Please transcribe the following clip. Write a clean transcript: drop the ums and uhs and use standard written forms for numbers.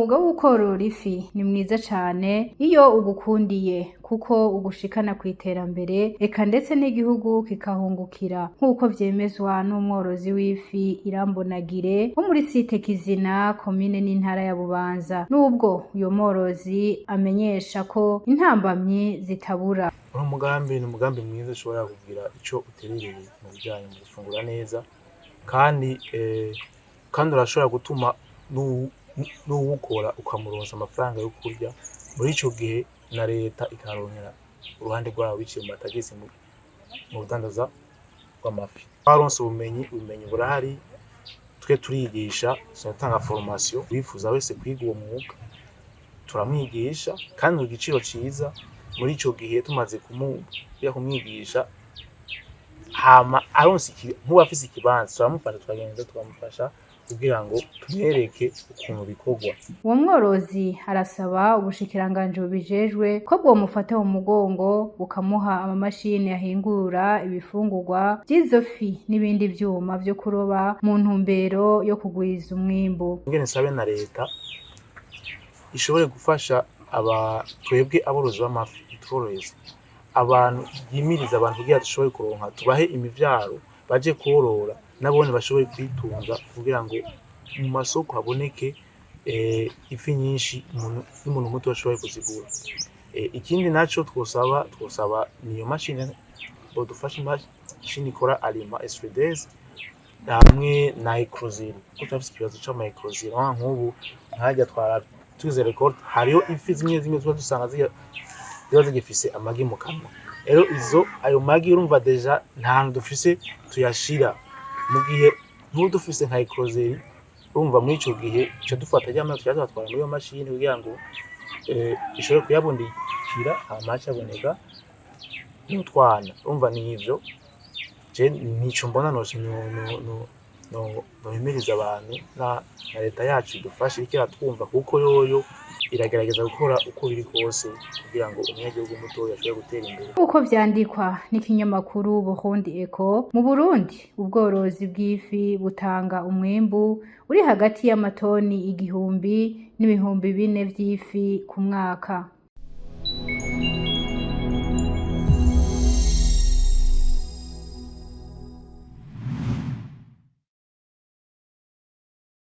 Umwuga wo korora ifi ni mwiza cane iyo ugukundiye, kuko ugushikana kw'iterambere, eka ndetse n'igihugu kikahungukira, nk'uko vyemezwa n'umworozi w'ifi Irambonagire wo muri site Kizina, komine n'intara ya Bubanza. Nubwo uyo mworozi amenyesha ko intambamyi zitabura. Uno mugambi ni umugambi mwiza ushobora kugira ico uterereye mu bijanye mu gufungura neza, kandi urashobora gutuma n'uwukora ukamuronsa amafaranga yo kurya muri ico gihe, na leta ikaronkera uruhande rwabo biciye mu matagisi mu budandaza bw'amafi. Twaronse ubumenyi, ubumenyi burahari, twe turigisha, turatanga formation. Uwifuza wese kwiga uwo mwuga turamwigisha kandi ku giciro ciza. Muri ico gihe tumaze kumwigisha, hama aronse nk'ubu afise ikibanza, turamufasha, tukagenda tukamufasha kugira ngo tumwereke ukuntu bikorwa. Uwo mworozi arasaba ubushikiranganji bubijejwe ko bwomufata mu mugongo, bukamuha amamashini ahingura ibifungurwa vy'izo fi n'ibindi vyuma vyo kuroba mu ntumbero yo kugwiza umwimbu. Ingene nsabe na leta ishobore gufasha aba twebwe aborozi b'amafi, itworohereze abantu, yimirize abantu kugira dushobore kuronka, tubahe imivyaro baje kworora, nabone bashobore kwitunga, kugira ngo mu masoko haboneke ifi nyinshi, n'umuntu muto ashobore kuzigura. Ikindi naco twosaba niyo mashini bodufasha, imashini ikora aliment extrudeuse hamwe na écloserie, kuko turafise ikibazo c'ama écloserie. Nk'ubu nkarya twara tugize récolte, hariho ifi zimwe zimwe tuba dusanga ziba zigifise amagi mu kanwa. Rero izo ayo magi, urumva déjà nta hantu dufise tuyashira. Mu gihe nk'ubu dufise nka écloserie, urumva muri ico gihe duca dufata rya magi tuyatwara muri iyo mashini kugira ngo ishobore kuyabundikira, hama hace haboneka n'utwana. Urumva nivyo je nico mbona nohimiriza abantu na leta yacu idufashe, iriko iratwumva, kuko yoyo iragerageza gukora uko biri kose kugira ngo umunyagihugu mutoya ashobore gutera imbere. Nk'uko vyandikwa n'ikinyamakuru Burundi Eco, mu Burundi ubworozi bw'ifi butanga umwimbu uri hagati y'amatoni 1000 n'4000 vy'ifi ku mwaka.